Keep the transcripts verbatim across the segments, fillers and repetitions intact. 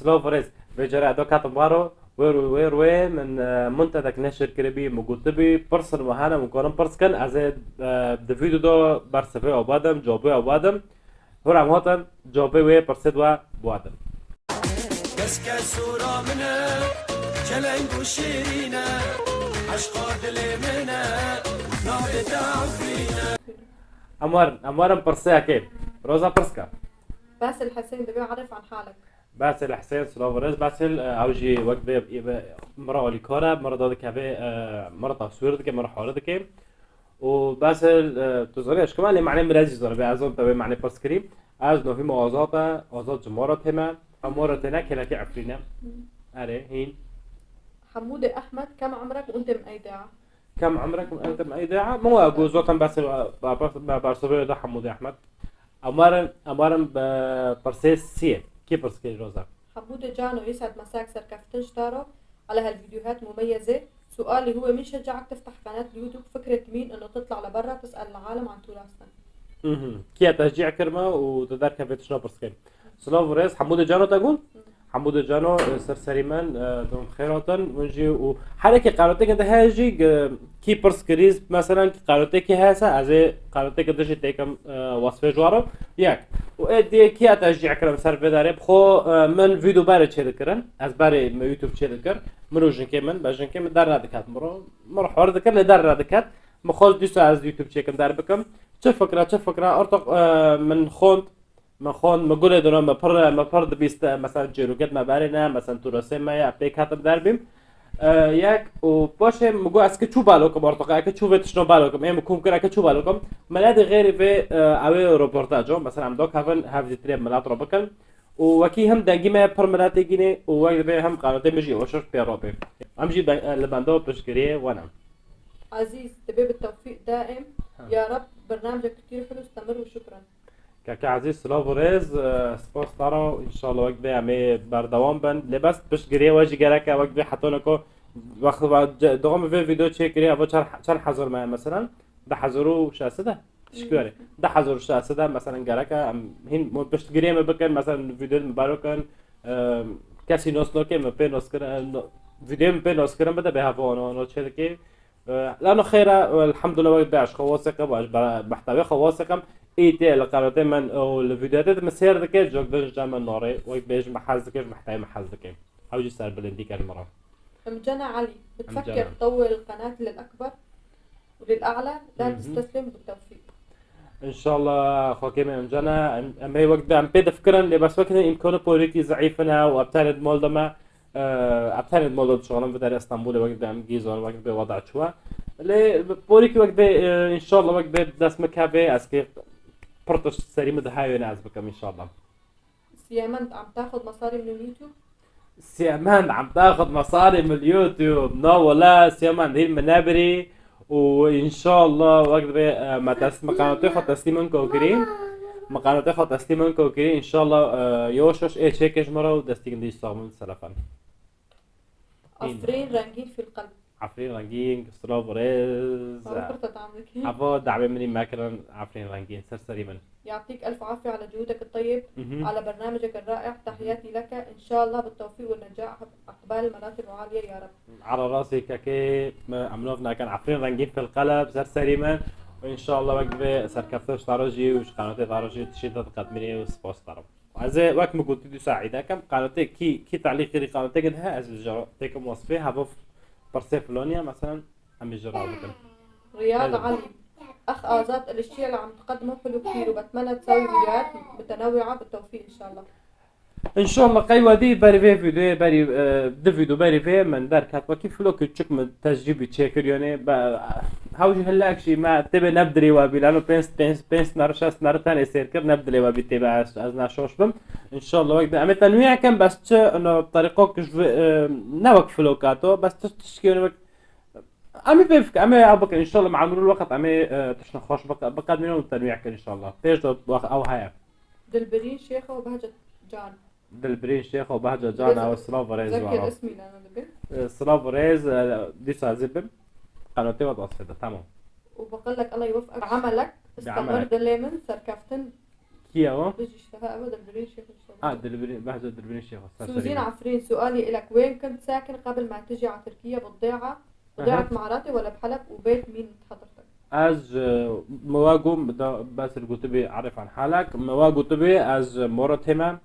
Silav û rêz. Vê cara ez do ketim baro. Wê ru-, wê ruê min, e, muntedek neşir kiribî, min gotibî, pirsin we hene, min karin pirs kin, ez ê, e, di vîdeo do bersivê we bidim, cawabê we bidim. Hûr em hatin, cawabê wê pirsê we bidim. Keske sora min e, çeleng û şêrîn e, eşqa dilê min e, navê te Efrîn e. Em werin, em werin pirseyekê. Roza pirs ke. Basil Hussein, dibê arif an halek. Basil Hussein, silav û rêz. Basil, e, ew jî wek vê, vê, mira alîkar e, mira dadikeve, e, mira taswîr dike, mira hare dike. Û Basil, e, tu zanî, eşkima lê manê min ez jî zanî, ez zan te wê manê pirs kirî. Ez navî min Azad e, Azad ji Mara tême. Em Mara têne, kêlekê Efrîn e. Erê, hîn. Hemûdê Ehmed, kem emrek û ente min ey dea? Kem emrek û ente min ey dea? Min we got zaten Basil, e, e, e, bersivê de Hemûdê Ehmed. Em werin, em werin bi pirsê siyê. Kî pirs kirî Roza? Hemûdê Cano, يسعد مساك سركفتن شتارو على هالفيديوهات مميزة. سؤالي هو، مين شجعك تفتح قناة اليوتيوب؟ فكرة مين إنه تطلع لبرا تسأل العالم عن تراثنا؟ Mhm. Kî ye teşcî kirme û tu derkevê tişna pirs kir? Silav û rêz, Hemûdê Cano te got? Hemûdê Cano, e, ser serî min, e, dom xêr hatin, hûn jî û herekê qanûteke de heye jî, e, kî pirs kirî, meselen, kî qanûtekî heye se, ez ê qanûteke din jî têkim, e, wesfê ji we re. Yek. Û ê diyê kî ye teşcî kirim ser vê derê? Bi xwe, e, min vîdeo berê çêdikirin. Ez berê min YouTube çêdikir. Min û jinkê min, be jinkê min der nediket. Min ro, min ro hor dikir, lê der nediket. Min xwest dîsa ez YouTube çêkim, der bikim. Çi fikra, çi fikra? Ortoq, e, min xwend, Min xwend, min gulê dino, me pir, me pir dibîst, mesela, çêroket me berê ne, mesela, turasê me ya, pêk hatim derbîm. E, yek, û paşê min got, ez ki çû balokim, ortoqa, eke çû vê tişno balokim, ê min kom kir, eke çû balokim. Me nedî xêrî vê, e, ew ê roportajo, mesela, em dokevin, hevdîtirê milet ro bikin. Û wekî him dengî me pir miletê gînê û wek divê him qanûtê min jî weşir pê ro bê. Em jî be-, e, li benda piştgiriyê we ne. Aziz, dibê bi tewfîq daim. Ha. Ya Rab, bernamecek kitîr hulu istemir û şukran. Keke Ezîz, silav û rêz, e, spas te re, înşallah wek vê em ê berdewam bin. Lê bes piştgiriyê we jî gerek e, wek vê hetaneko wext ve-, ce-, dixwam vê vîdeo çêkirî, ev çar, çar hezar me, mesela, du hezar û şeş sed e? Tişkî were. Du hezar û şeş sed e, mesela, gerek e, em hîn mo piştgiriyê me bikin, mesela, vîdeo me baro kin, e, kesî nos nake, me pê nos kirin, e, no-, vîdeo me pê nos kirin bide, bê heva ono, ono çêdikê. E, lano xêr e, elhamdulillah, wek bê ez xwe wesê kim, ez be-, mehtewê xwe wesê kim, ê tê li qenatê min û li vîdeoyê min sêr dike, cok din ji cem min norê, wek bê ji min hez dike, ji mehtewê min hez dike. Ew jî serbilindî ker min re. أم جنى علي، بتفكر تطور القناة للأكبر وللأعلى، لا تستسلم، بالتوفيق. Înşallah, xwekê me em cana, em, em ê wek em pê difikirin, lê bes wek ne îmkanê porîkî zeîf ne û em tenê di mal de me. Ev tenê di mal de dişixulin, vê derê Stenbolê wek dibê em gîzan, wek dibê wada çû ye. Lê porîkî wek dibê, e, înşallah wek dibê dest min kevê, ez kê pir tişt serî min dihewêne ez bikim înşallah. سيامند عم تاخد مصاري من اليوتيوب؟ سيامند عم تاخد مصاري من اليوتيوب. Na wele Siyamend, hîn min nebirî. û înşallah wek dibê, e, me test-, me qanûtê xwe teslîm min ko kirî. Me qanûtê xwe teslîm min ko kirî. Înşallah, e, yavaş yavaş ê çêkê ji me re û destî gindî sax bin selefen. Efrîn Rengîn fî l-qelb. Efrîn Rengîn, silav û rêz. Hava dawê min î me kirin, Efrîn Rengîn, ser serî min. يعطيك ألف عافية على جهودك الطيب، على برنامجك الرائع. تحياتي لك، إن شاء الله بالتوفيق والنجاح، عقبال المراتب العالية يا رب. Ala rasê kekê me em nav nakin, Efrîn Rengîn fî l-qelb, ser serî min. Û înşallah wek divê serkeftin ji te re jî û ji qenatê te re jî tiştê te diqedimînê û spas te re. Ez ê wek min gotî dîsa îda kem, qenatê kî, kî telîq kirî qenatê gid he, ez ji têkim wesfê, heva pirsê filaniye, meselen, Em ê ji re bikin. رياض علي. أخ آزاد، الأشياء اللي عم تقدمه حلو كتير، وبتمنى تسوي فيديوهات متنوعة، بالتوفيق إن شاء الله. Înşallah qey wedî berî vê vîdeoyê, berî, e, di vîdeo berî vê min derket wekî vlog küçük min tecrîbî çêkir, yanî be-, hew jî hillek jî me têbê ne bi dilê we bî, lano pênc, pênc, pênc siner, şeş siner tenê sêr kir, ne bi dilê we bî têbê ez, ez neşaş bim. Înşallah wek de em ê tenwî ekem, bes çi ino terîqok ji vê, e, ne wek vlog kato, bes çi tişkê wek Em ê pê bikin, em ê ew bikin, înşallah, me'mûrul weqt, em ê, e, tiştên xweş biq-, biqedimînin û tenwî bikin, înşallah. Pêş de wext ew heye. دلبرين شيخة وبهجة جان. Dilbirîn Şêx û Behca Can, ew silav û rêz. Zekir ismî lana dibin. E, silav û rêz, e, dîsa ez ê bim. Qenatê we dest pê de, tamam. وبقول لك الله يوفقك بعملك، استمر دلê min, serkeftin Kî ye o? Bijî işte, ha, ev dilbirîn şêx işte. Ha, dilbirîn, behsa dilbirîn şêx. Suzîn Efrîn, sualî ilek wên kin, sakin qebl ma tijî a Tirkiye bi dê'a, bi dê'a Îmaratê wala bi Heleb û bêt mîn hadirtek. Ez, e, mi wa got, da, bes li gotibê Arifan Halak, mi wa gotibê ez Moratê me.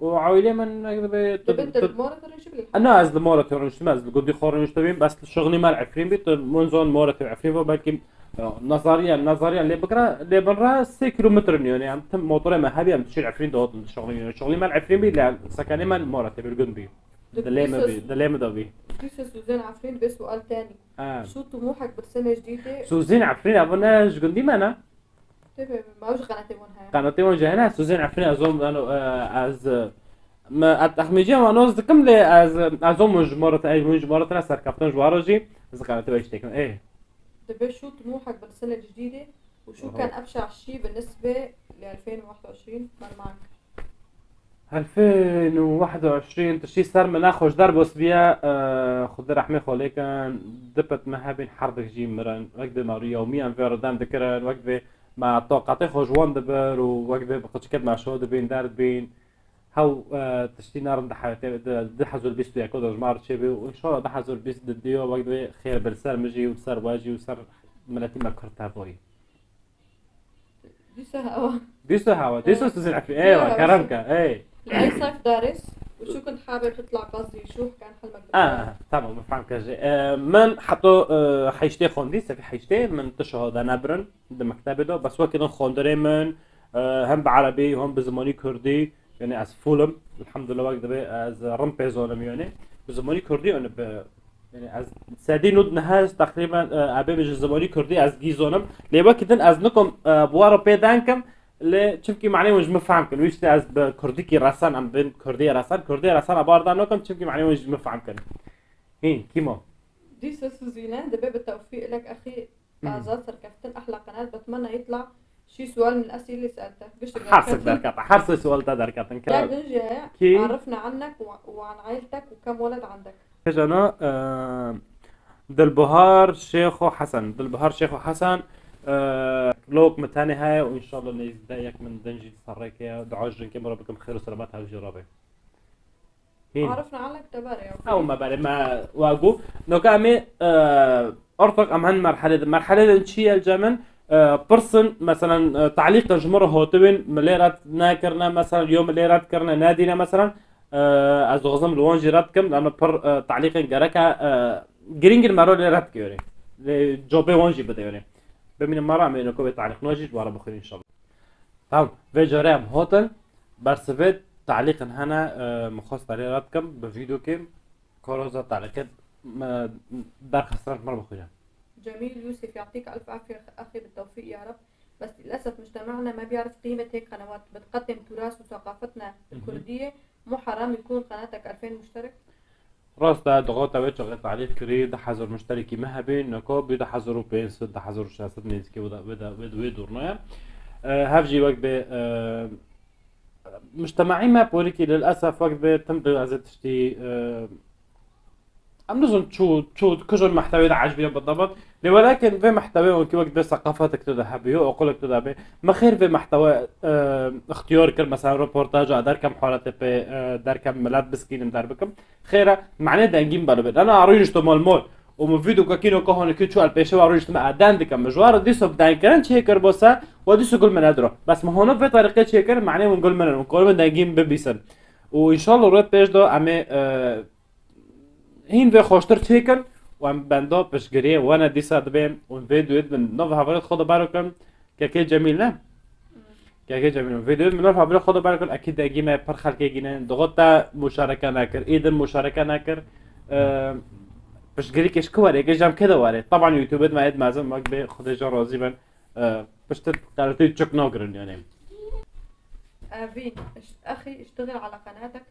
û aîlê min, wek dibê, tu, Dibê tu, tu li Moratê rêşî bî? Na, ez li Moratê rûniştim, ez li gundî xwe rûniştibîm, bes li şixnî me li Efrîn bî, tu min zon Moratê û Efrîn ve belkî, e, nazariyan, nazariyan lê bikira, lê bin re sê kîlometre niyone, em tim motorê me hebî, em diçîn Efrîn dihotin şixnî niyone. Şixnî me li Efrîn bî, lê sekenê me li Moratê bî, li gund bî. Dilê me bî, dilê me de bî. Dîsa Suzên Efrîn bê sual tenî. Ha. Şû tûmûhek bi senê jidîdê. Suzên Efrîn, ev ne ji gundî me ne? Tê be, ma ew ji qenatê wan heye. Qenatê wan jî hene, Suzên Efrîn ez wan, ez, e, me, et ehmîciya wan noz dikim lê ez, ez wan ji Moratê, ez wan ji Moratê serkeftin ji wara jî, ez qenatê wan jî têkim. Ê. Dibê şû tûmûhek bi senê jidîdê û şû Aha. Kan Ebşa şî bi nisbê li elfên û wehd û eşrîn merman kir. Elfên û wehd û eşrîn tiştî ser min nexweş derbas biye, e, Xwedê rehmê xwe lê kin, du pet me hebîn herdik jî mirin. Wek dê me rûyewmiyan vê re dem dikirin, wek dê me taqetê xwe ji wan dibir û wek dê bi qicikê me şo dibîn, derdibîn. Hew, e, tiştî nerin di heyatê, di, du hezar bîst û yek de ji me re çêbî û înşallah du hezar bîst û du wek dê xêr bi li ser min jî û li ser we jî û ser miletî me Kurd tevayî. Dîsa hewa. Dîsa hewa, dîsa Suzên Efrîn. Eywa, kerem ke, ey. لأي صيف دارس وشو كنت حابب تطلع قصدي شو كان حلمك بالحياة؟ Ah, tamam, min fehm kir jî. E, min heta, e, heştê xwendî, sefî heştê, min ti şahade nebirin di mektebê de. Bes wekî din xwendirê min, e, hem bi erebî, hem bi zimanî kurdî, yani ez full im. Elhamdulillah wek dibê ez rim pê zonim yani. Bi zimanî kurdî yani bi Yani ez sedî nod neh ez teqrîben, e, ebê min ji zimanî kurdî ez gî zonim. Lê wekî din ez nikom, e, bi wa re pê deng kim. Lê çimkî manê hûn ji min fehm kin. Wî işte ez bi kurdikî resen, em bin kurdiyê resen. Kurdiyê resen a bar da nokim çimkî manê hûn ji min fehm kin. Hîn, kîmo? Dîsa Suzîne, dibê bi tewfîq ilek exî Azad serkeftin, ahla qenat, betmena yitla şî sual min esîlî serte. Gişt Hersik derketa, hersik sual te derketin. Tek din jî heye, Kî? Arifna annek û, û an aîltek û kem weled andek. Hejana, e, Dilbihar Şêxo Hesen. Dilbihar Şêxo Hesen, e, lok min tenê heye û înşallah nêzdî de yek min din jî serrêke ye. Dua ji rinkê min re bikim, xêr û selamet hev jî re be. Hîn. Arifna annek te berê ya. Ew me berê, me wa got. Noka em ê, e, ortak em hin merhelê de. Merhelê de çi ye cem min? E, pirsin, meselen, e, talîqin ji min re hotibin, min lê red nekirine, meselen, yo min lê red kirine, nedîne, meselen, e, ez dixwazim li wan jî red kim, lano pir, e, talîqin gereke, e, girîngin me re lê red kiyore. Lê cobê wan jî bide yore. Bimînin me re, em ê noka wê talîq nojî ji wa re bixwînin înşallah. Tamam, vê carê em hatin. Bersivê talîqin hene, e, min xwest te lê red kim, bi vîdokê koroza talîqê me derxistin, ji me re bixwîne. جميل يوسف، يعطيك ألف عافية أخي، بالتوفيق يا رب. بس للأسف مجتمعنا ما بيعرف قيمة هيك قنوات، بتقدم تراث وثقافتنا الكردية. مو حرام يكون قناتك ألفين مشترك؟ Rast e, dixwata wê çaxê talîq kirî, du hezar muşterekî me hebî, niko bî du hezar û pênc sed, du hezar û şeş sed nêzîkî wê de, wê de, wê de, wê dorna ye. E, hev jî wek bê, e, mujtemaî me porikî lilesef wek bê tim di ez ê tiştî, e, em nizin çû, çû, kujin mehtewê de ecbî ye bitabat. Lê welakin vê mehtewê onkî wek bê seqafetek tu de hebî, yo oqulek tu de bê. Me xêr vê mehtewe, e, ixtiyar kir, mesela reportaja derkem haletê pê, e, derkem milet biskînim derbikim. Xêre, mane dengî min beribe. Dana arî nişto mal mal. Û min vîdyo kakîno ka honekî çû el pêşe ve arî niştime eden dikim. Min ji wa re dîso bi dengkirin çêkir bo se, we dîso gul min nediro. Bes min hono vê tarîqê çêkir, mane hûn gul min in. Hûn kolin dengî min bibîsin. Û înşallah rêt pêş de em ê, e, hîn vê xweştir çêkin. Û em benda piştgiriyê we ne dîsa dibên. Û vê duyê min nav hevalê xwe de bero kin. Kekê Cemîl ne? Kekê Cemîl, vê duyê min nav hevalê xwe de bero kin, ekî dengî me pir xelkê gîne. Dixwet te muşareke nekir, îdin muşareke nekir. E, piştgirîkê ji ku were, yekê jam kê de were. Taban YouTube me êd mezin, mek bê Xwedê jan razî bin. E, piştir qeretê çik nagirin yani. أفين، اش-، أخي اشتغل على قناتك.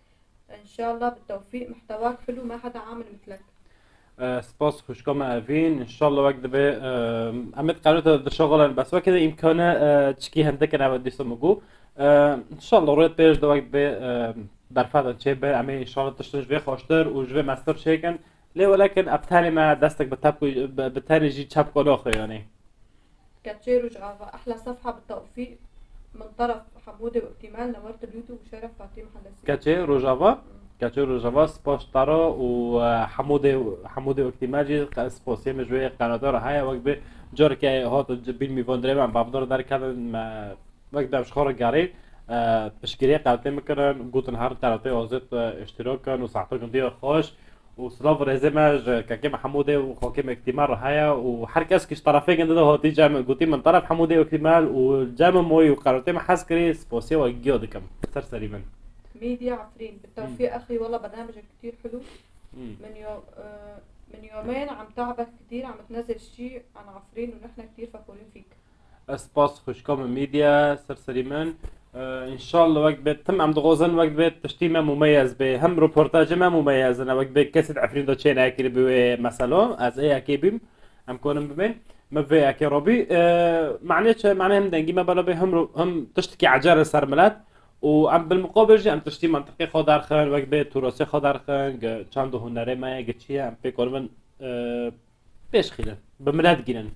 إن شاء الله بالتوفيق، محتواك حلو، ما حدا عامل مثلك. E, spas xwişka me Evîn. Înşallah wek dibê, e, em ê di qenû te de dişixulin, bes wekî de îmkane, e, çikî hindik in ew dîsa min got. E, înşallah rêt pêş de wek dibê, e, derfetin çê be, em ê înşallah tiştin ji vê xweştir û ji vê mestir çêkin. Lê welakin ev tenê me destek bi tepkû, bi, bi tenê jî çepko naxwe yani. كاتشيروج آفا، أحلى صفحة بالتوفيق. من طرف حمودة واكتمال نورت اليوتيوب وشرف فاطمة حلسي. Keçê Rojava, keçê Rojava spas tara û e, Hemûdê Hemûdê Oktîmer jî qe- spasiyê min ji wê qenata re heye, wek bi careke hat bîn mîvandirê me babdar derkevin me wek bi em ji xwe re gerê e, piştgiriyê qenatê min kirin, gotin her qenatê azêt e, îştirak kin û saeta gundiya xweş. û silav û rêzê me ji kekê me Hemûdê û xakê me Îktîmel re heye û her kes ki ji terefê ginde de hatî cem gotî min teref Hemûdê Îktîmel û cem moy û qerotê me hez kirî spasiya we giya dikim. Ser serî min. ميديا عفرين بالتوفيق اخي والله برنامجك كتير حلو. من يوم من يومين عم تعبك كتير عم تنزل شي عن عفرين ونحن كتير فخورين فيك. Ez spas xwişka min Mîdya ser serî min. Înşallah wek bê tim em dixwazin wek bê tiştî me mumeyez bê. Hem reportajê me mumeyez in. Wek bê kesê di Efrîn de çê neyekirî bi wê meselo. Ez ê yekê bîm. Em konin bibên. Me vê yekê robî. Mane çi? Mane hem dengî me bela bê hem ro- hem tiştekî ecer li ser milet. Û em bilmuqabil jî em tiştî mantiqê xwe derxin, wek bê turasê xwe derxin, gi çand û hunerê me ye, gi çi ye, em pê konibin pêş xînin. Bi milet gînin.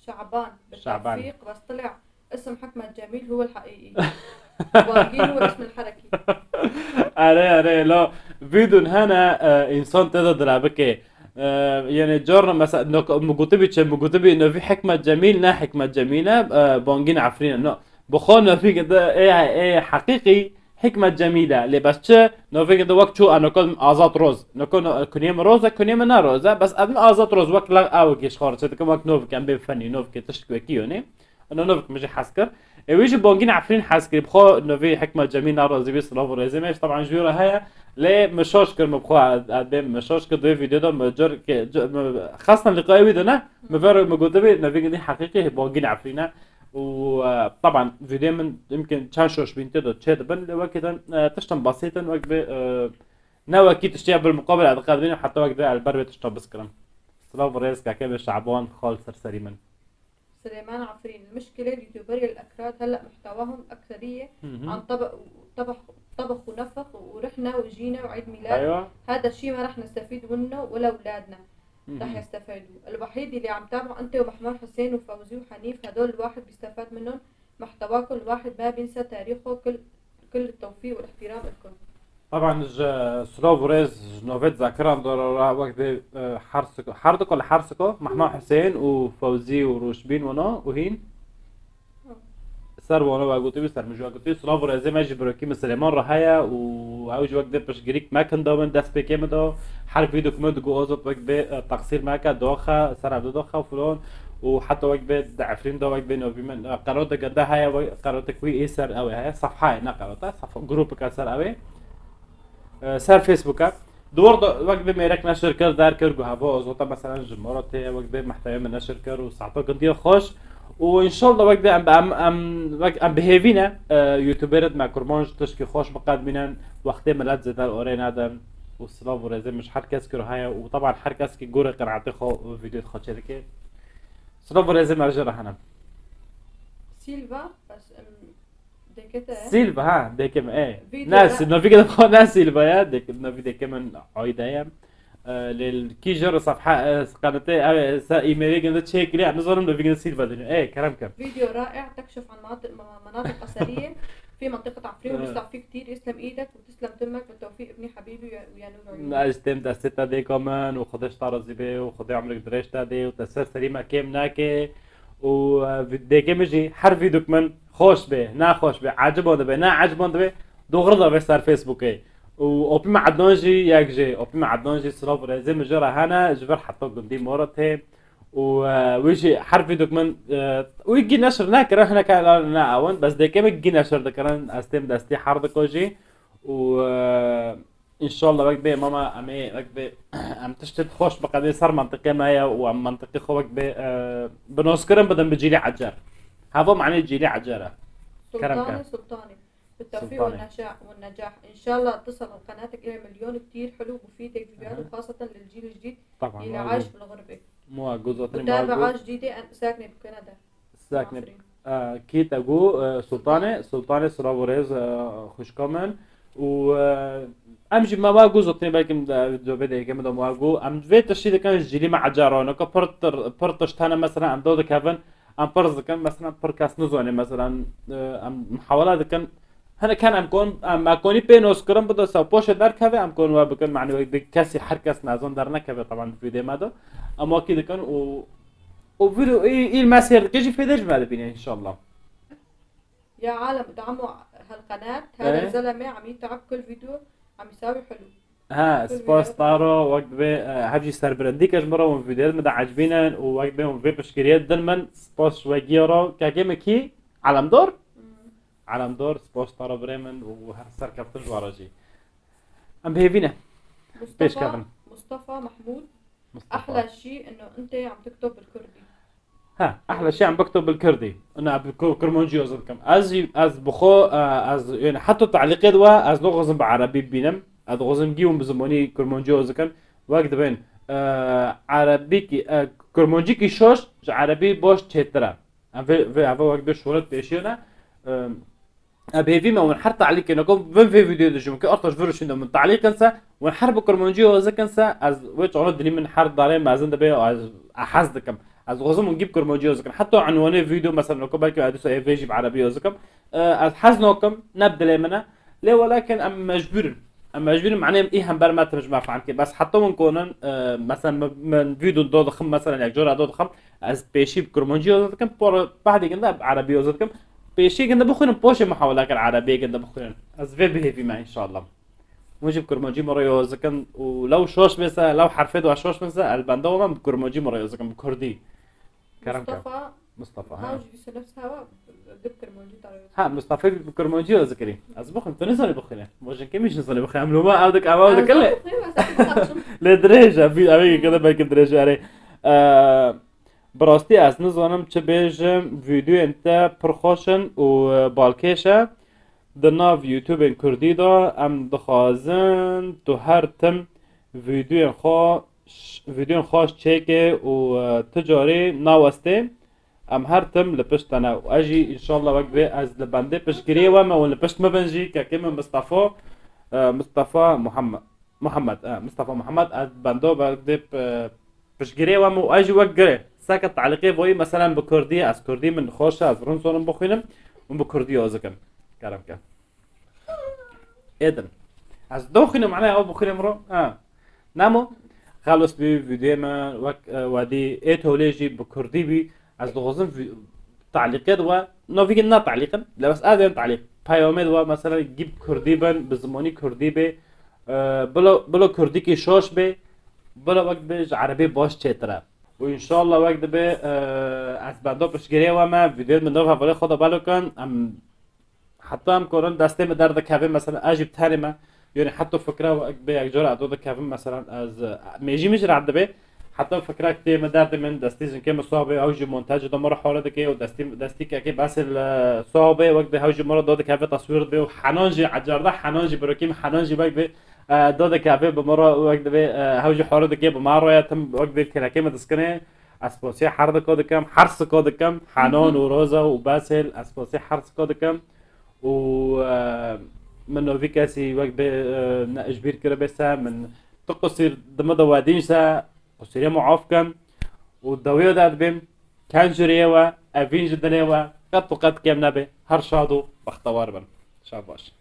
شعبان شعبان. بالتوفيق بس طلع اسم حكمة جميل هو الحقيقي. وبانجين هو اسم الحركي. Erê erê la vîdun hene e, însan tê de dira bike. E, yani carna mesela nok- mugutibî çe mugutibî novî Hikmet Cemîl ne Hikmet Cemîl e, e, Bangîn Efrîn e. No. Bi xwe novî de ê ê heqîqî Hikmet Cemîl e. Lê bes çi novî de wek çû e noko Azat Roz. Noko no- kuniyê min Roz e, kuniyê min ne Roz e. Bes ez min Azat Roz wek la ew kêş xwe re çê dikim wek novik em bê fenî novkê tişt wekî yonê. Eno novik min jî hez kir. Ê wî jî Bongîn Efrîn hez kirî. Bi xwe novî Hikmet Cemîl narazî bî, silav û rêzê me ji teban ji wî re heye. Lê min şaş kir, min bi xwe ez bê min şaş kir. Di wê vîdeo de min car ke- ca- min xestin liqayê wî de ne. Min ver min gotibî novî gindî heqîqî Bongîn Efrîn e. Û e, teban vîdeo min yimkin çend şaş bîn tê de çê dibin. Lê wekî din e, tiştin basît in wek bi e, ne wekî tiştiya bilmuqabil ez diqedbînim heta wek bi ez li ber vê tişta biskirim. Silav û rêz keke bi Şaban xal ser serî min. سليمان عفرين، المشكلة اليوتيوبرية الأكراد هلأ محتواهم أكثرية عن طبخ طبخ طبخ ونفخ ورحنا وجينا وعيد ميلاد. ايوه. هذا الشيء ما رح نستفيد منه ولا أولادنا رح يستفادوا. الوحيد اللي عم تابعه أنت ومحمود حسين وفوزي وحنيف، هدول الواحد بيستفاد منهم محتواكم، الواحد ما بينسى تاريخه. كل كل التوفيق والاحترام لكم. Teban ji silav û rêz ji novêt zakiran dora ra wek dê e, hersiko herdiko li hersiko Mehma Husên û Fewzî û Rûşbîn wana û hîn ser wana we gotî wî ser min ji we gotî silav û rêzê me ji birokî min Silêman re heye û ew ji wek dê piştgirîk me kin da min dest pêkê min da her vîdok min digo ozot wek bê e, teqsîr me ke doxe ser ev doxe filan û heta wek bê di Efrîn da wek bê novî min e, qerot de gede heye wek qerotek wî ê ser ew ê heye sefhayê ne qerot e sefha grûpeke ser ew ê. Ser Facebooka. Di wir de wek bi mêrek neşir kir, derkir, got heva ozota meselen ji me re tê, wek bi mehtewê min neşir kir û saeta gundiya xweş. Û înşallah wek bi em em em wek em bi hêvî ne, e, youtuberê me kurmanc tişkî xweş biqedmînin, wextê milet zêde li orê nedin. Û silav û rêzê min ji her kes kir heye û teban her kes ki gorê qenaetê xwe û vîdyoyê xwe çêdike. Silav û rêzê me ji re hene. Silva, bes em Dekete. Silva ha, deke min e. Vîdeo Ne ra- si- navî de xwe ne Silva ya, deke navî deke min Ayda ye. E, Lê kî jê re sefha e, qenatê ev e, se emailê ginde çêkirî, em nizanim navî ginde Silva dene. E, kerem kem. فيديو رائع تكشف عن مناطق مناطق أثرية في منطقة عفرين. بيسع فيه كتير. يسلم إيدك وتسلم تمك. بالتوفيق ابني حبيبي ويا نور عيوني. Ez têm destê te dêka min û Xwedê ji te razî bê û Xwedê emrik dirêj te dê û te ser serî me kêm nake. û e, vî- dêkê min jî her vîdok min xweş bê, nexweş bê, eciban dibe, ne eciban dibe, doxri de bê ser Facebookê. Û opî me Ednan jî yek jê, opî me Ednan jî silav û rêzê min jê re hene, ji vir heta gundî Morat tê. Û e, wî jî her vîdok min e, wî gî neşir nekire, hineke ne ewin, bes dêkê min gî neşir dikirin, ez têm destî her diko jî. Û e, Înşallah wek bê mama em ê wek bê em tiştê xweş biqedê ser mentiqê me ye û em mentiqê xwe wek bê e, bi noskirin bidin bi cîlê ecer. Heva manê cîlê ecer e. Kerem سلطانة ke. سلطانة بالتوفيق سلطانة. والنجاح والنجاح. إن شاء الله تصل قناتك إلى مليون كتير حلو ومفيدة فيديوهات وخاصة للجيل الجديد اللي عايش بالغربة. Moa gozotinê وتابعة جديدة أنا ساكنة بكندا. Sakne. Kî te got Sultanê, Sultanê silav û rêz xwişka min. Û em jî me wa got zotinê belkim di vê dêkê min de me wa got. Em vê tiştî dikin ji cîlî me ecar roniko pir pir tişt hene mesela em do dikevin. em pirz dikin, mesela pir kes nizane, mesela, e, em muhawela dikin. Hinek hene em kon, em, me konî pê noskirin bide ser poşê derkeve, em kon we bikin, manî wek bi kesî her kes nezan dernekeve, taban di vîdyoyê me de. Em wekî dikin û, û vîdyo î, î me sêr dike jî fêdê ji me dibîne înşallah. يا عالم ادعموا هالقناة، هذا إيه. الزلمة عم يتعب كل فيديو عم يساوي حلو. Ha, كل spas فيديو. Taro, wek divê, e, hevjî serbilindî ke ji min re hûn vîdyoyê min de ecibînin û wek divê hûn vê piştgiriyê din min, spas ji we giya re, kekê min kî, Alemdor? مم. Alemdor, spas Taro birê min û her serkeftin ji we re jî. Em bi hêvî ne. Pêş مصطفى kevin. مصطفى محمود، Mustafa. أحلى شيء إنه أنت عم تكتب بالكردي. Ha, ehla şey em bikto bil kirdî. Ina bi ku-, kurmancî yoz dikim. Ez jî, ez bi xwe, e, ez, yani heta talîqê de we, ez naxwazim bi erebî bibînim. Ez dixwazim gî hûn bi zimanî kurmancî yoz dikin. Wek dibên, e, erebîkî, e, kurmancîkî şoş ji erebî baş çêtir e. Em vê, vê, ev wek bi şoret pêşiyo ne. E, e, bi hêvî me hûn her talîkê ne ku vin vê vîdyoyê dijim ki artaş vir şûnde min talîqin se, hûn her bi kurmancî yoz dikin se, ez wê çaxê dilî min her darê mezin dibe, ez, ez hez dikim. Ez dixwazim hûn gî bi kurmancî yoz dikin. Heta unwanê vîdyo mesela ku belkî ez dîsa ê vê jî bi erebî yoz dikim. E, ez hez nakim, ne bi dilê min e. Lê welakin em mecbûr in. Em mecbûr in, manê em î hember me tim ji me fehm kir. Bes heta hûn konin, e, mesela min, min vîdyo do dixim, mesela yek cara do dixim, ez pêşî bi kurmancî yoz dikim, por bahdê ginde bi erebî yoz dikim. Pêşî ginde bixwînin, poşê muhawela kir erebiyê ginde bixwînin. Ez vê bi hêvî me înşallah. Hûn jî bi kurmancî min re yoz dikin û lew şoş bê se, lew herfê de şoş bin se, ez benda we me bi kurmancî min re yoz dikin, bi kurdî. Kerem ke. مصطفى Mustafa, هاو ha. جلسة نفس هوا، دب كرمونجي طريقة. Ha, Mustafa bi kurmancî yoz dikirî. Ez bixwim, tu nizanî bixwîne. Bo jinkê min jî nizanî bixwîne. Em li we ew dik, ew ew dikir lê. Lê dirêj e, vî-, ew ê kede belkî dirêj e, erê. Eee, bi rastî ez nizanim çi bêjim, vîdyoyên te pir xweş in û, e, balkêş e. Di nav YouTubeên Kurdî de em dixwazin tu her tim vîdyoyên xwe, vîdyoyên xweş çêke û, e, tu carî nawestê. Em her tim li pişt te ne û ez jî înşallah wek divê ez li bendê piştgiriyê we me û li pişt me bin jî kekê min Mistefa, e, Mistefa Muhammed, Muhammed, e, Mistefa Muhammed, ez bendo wek divê, e, piştgiriyê we me û ez jî wek girê seke talîqê voyî, meselen bi kurdî, ez kurdî min xweş e, ez rind zonim bixwînim û bi kurdî yoz dikim. Kerem ke. Êdin. Ez doxînim, manaya ew bixwînim ro. Ha. Namo, xelos bî, vîdyoyê me wek, e, wedî ê tolê jî bi kurdî bî. Ez dixwazim vî-, talîqê de we, no vîgin na talîqin, lê bes ez ên talîq. Peyamê de we, mesela, gî bi kurdî bin, bi zimanî kurdî bê. E, bilo, bilo kurdîkî şoş bê, bilo wek dibê ji erebî baş çêtir e. Û înşallah wek dibê, e, ez bendo piştgirê we me, vîdyoyê min nava hevalê xwe de belo kin, em heta em korin destê min derdikeve, mesela, ez jî bi tenê me. Yanî heta fikra wek bê yek cara ez do dikevim, mesela, ez, e, mêjî min jî rehet dibê. Heta fikra tê min derdê min, destî jinkê min soha bê, ew jî montajê de min re hore dike û destî, destî kekê Basil, e, soha bê, wek dibê hew jî min re do dikeve, teswîr dibê û Henan jî, ecarda Henan jî, birokî min Henan jî wek dibê, e, do dikeve bi min re, wek dibê, e, hew jî hore dike bi min re, ya tim wek dibê kirekê min diskine. Ez sposê her diko dikim, her siko dikim, Henan û Roza û Basil, ez sposê her siko dikim. Û, e, min novî kesî wek bê, e, ne ji bîr kiribê se, min tu qusîr di min de wedîn se, qusîrê min af kin. Û dawiya de dibêm, ken ji rêyê we, evîn ji dilê we, qet û qet kêm nebe, her şad û bextewar bin. Şabaş.